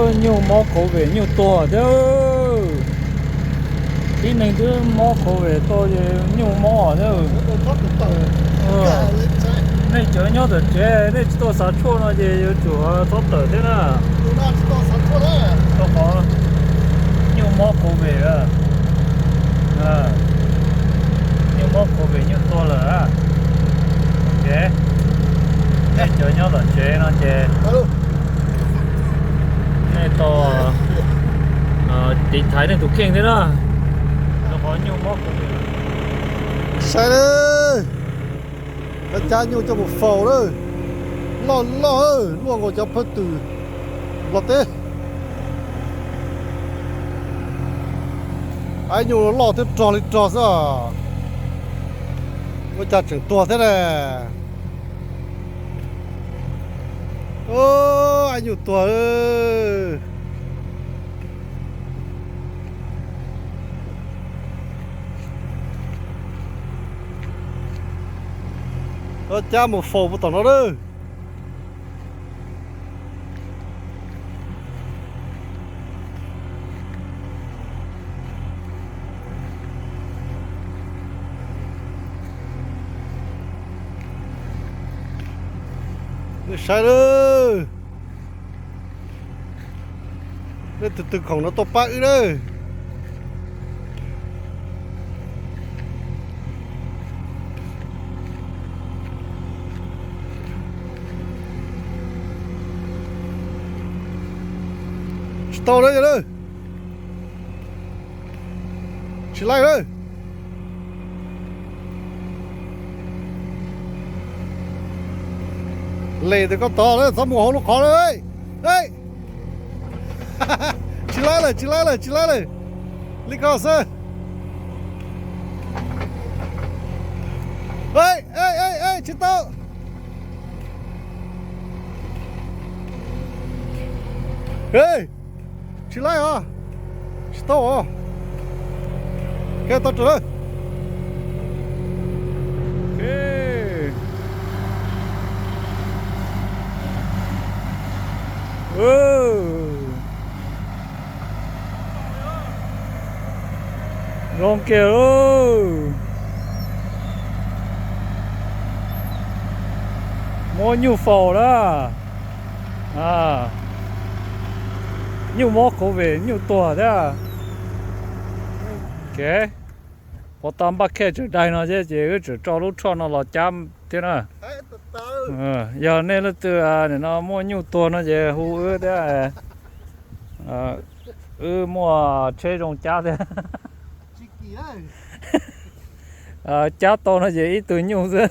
Nyuj mob COVID nyuj tuag thiab. Tib neeg twb mob COVID tuag ces nyuj mob thiab. Nej cov nyob tom tsev nej tsis tau xav tshuaj no ces yuav tsum txhob tawm thiab na. Rau qhov nyuj mob COVID, nyuj mob COVID nyuj tuag lawm. Ok, nej cov nyob tom tsev no ces nej tau tiv thaiv nej tus kheej thiab na. Rau qhov nyuj mob COVID. Saib lawm, cab nyuj coj mus faus lawm. Loj loj, luaj nkaus cov phawj twm Nplog teb. Aib nyuj loj thiab rog li rog xwb. Ua cas tseem tuag thiab ne? Aib nyuj tuag. Cab mus faus puag tom no lawm. Nej saib lawm, nej tus twg khoom no tuaj pab wb lawm. Tsis tau lawm, tsis laij lawm. Les tus koj tod, txhob mus hauv lub qhov lawm. Tsis laij lawm, tsis laij lawm, tsis laij lawm. Li ko xwb. Tsis tau. Tsis laij os. Tsis tau os. Tau raws. Zoo kiag lauj. Muab nyuj faus na. Nyuj mob COVID nyuj tuag thiab. Puas tau npaj khej tseem daig no thiab ces wb tseem tso lub tshuaj no los cab thiab na. Yog nej leej twg nim no muaj nyuj tuag no ces hu wb thiab. Wb muaj tsheb zoo cab thiab. Cab tau no ces ib tug nyuj xwb.